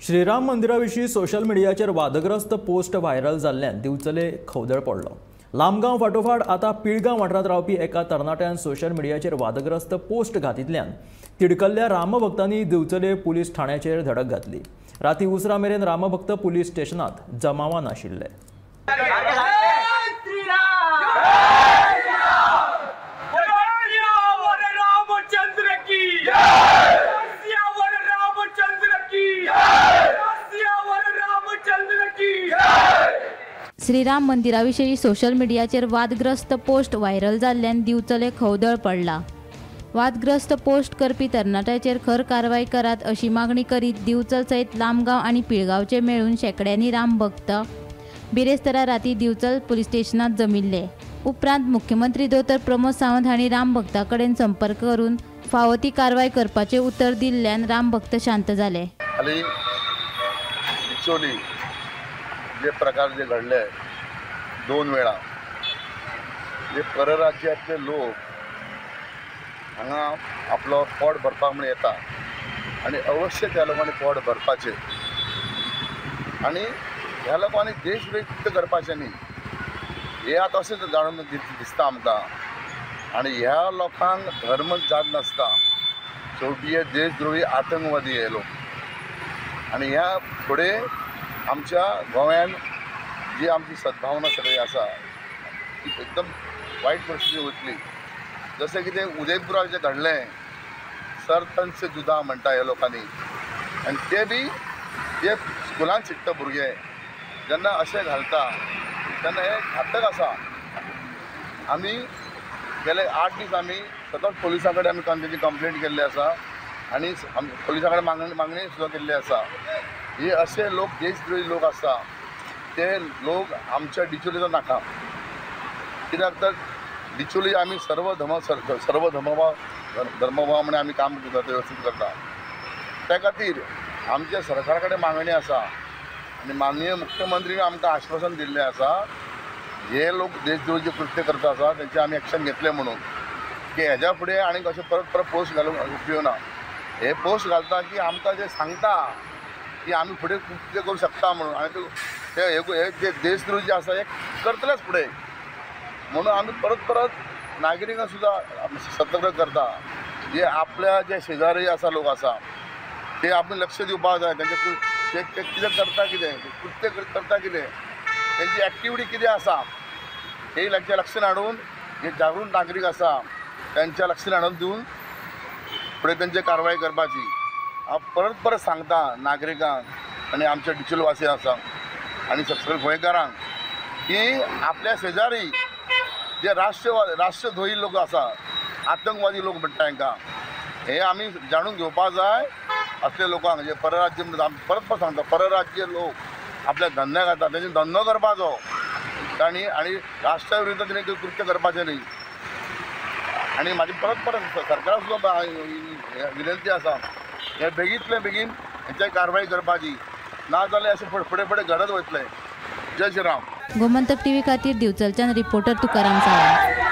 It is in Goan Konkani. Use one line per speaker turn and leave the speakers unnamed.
श्रीराम मंदिराविशीं सोशल मिडियाचेर वादग्रस्त पोस्ट व्हायरल जाल्ल्यान दिवचले खवदळ पडलो। लामगांव फाटोफाट आतां पिळगांव वाठारांत रावपी एका तरणाट्यान सोशल मिडियाचेर वादग्रस्त पोस्ट घातिल्ल्यान तिडकल्ल्या रामभक्तांनी दिवचले पुलीस ठाण्याचेर धडक घातली। राती उसरा मेरेन रामभक्त पुलीस स्टेशनात जमावान आशिल्ले।
श्रीराम मंदिराविशीं सोशल मिडियाचेर वादग्रस्त पोस्ट व्हायरल जाल्ल्यान दिवचले खवदळ पडला। वादग्रस्त पोस्ट करपी तरणाट्याचेर खर कारवाय करात अशी मागणी करीत दिवचल सयत लामगांव आनी पिळगांवचे मेळून शेंकड्यांनी रामभक्त बिरेस्तारा राती दिवचल पुलीस स्टेशनात जमिल्ले। उपरांत मुख्यमंत्री दोतोर प्रमोद सावंत हांणी रामभक्ता कडेन संपर्क करून फावो ती कारवाय करपाचें उतर दिल्ल्यान रामभक्त शांत जाले।
जे प्रकार जे घडले दोन वेळा जे परराज्यांतले लोक हांगा आपलो पोट भरपाक म्हूण येता आनी अवश्य त्या लोकांनी पोट भरपाचें आनी ह्या लोकांनी देशद्रोही कृत्य करपाचें न्ही, हें आतां अशें जाणून दिसता आमकां। आनी ह्या लोकांक धर्म जात नासता, शेवटी हे देशद्रोही आतंकवादी हे लोक। आनी ह्या फुडें आमच्या गोंयान जी आमची सद्भावना सगळी आसा ती एकदम वायट परिस्थिती वतली। जशें कितें उदयपुराक जें घडलें सर तन से जुदा म्हणटा ह्या लोकांनी, आनी ते बी जे स्कुलान शिकता भुरगे जेन्ना अशें घालता तेन्ना हें घातक आसा। आमी गेले 8 दीस आमी सतत पुलिसां कडेन आमी तांची कंप्लेंट केल्ली आसा आनी पुलिसां कडेन मागणी सुद्दां केल्ली आसा। हे अशे लोक देशद्रोही लोक आसा ते लोक आमच्या डिचोलीचो नाका, कित्याक तर डिचोली आमी सर्व धर्म सर्व धर्मभाव म्हण आमी काम करता, व्यवस्थीत करता। त्या खातीर आमच्या सरकारा कडेन मागणी आसा आनी माननीय मुख्यमंत्री आमकां आश्वासन दिल्लें आसा हे लोक देशद्रोही कृत्य करता आसा तेंचे आमी एक्शन घेतले म्हणून की हेज्या फुडें आनीक अशें परत परत पोस्ट घालूंक उपयोग ना। हे पोस्ट घालता की आमकां जे सांगता की आमी फुडें कृत्य करूं शकता म्हणून, आनी ते हे जे देशद्रोही जे आसा हे करतलेच फुडें म्हणून आमी परत परत नागरिकांक सुद्दां सतर्क करता। जे आपल्या जे शेजारी आसा लोक आसा ते आपण लक्ष दिवपाक जाय, तेंचे ते कितें करता, कितें कृत्य करता, कितें तेंची एक्टिविटी कितें आसा हे लक्षात हाडून जे जागरूक नागरीक आसा तेंच्या लक्षात हाडून दिवन फुडें तेंचे कारवाय करपाची। हांव परत परत सांगता नागरिकांक आनी आमच्या डिचोलवासी आसा आनी सगळे गोंयकारांक की आपल्या शेजारी जे राष्ट्रद्रोही लोक आसा, आतंकवादी लोक म्हणटा तांकां, हे आमी जाणून घेवपाक जाय। असले लोकांक जे परराज्य परत परत सांगता परराज्य लोक आपल्या धंद्याक येता तेंचे धंदो करपाचो तांणी आनी राष्ट्रा विरुद्ध तेणी कृत्य करपाचें न्ही। आनी म्हाजी परत परत सरकारा सुद्दां विनंती आसा हे बेगींतले बेगीन हेंचेर कारवाय करपाची, ना जाल्यार अशें फुडें फुडें घडत वतलें। जय श्रीराम।
गोमंतक टीव्ही खातीर दिवचलच्यान रिपोर्टर तुकाराम सावंत।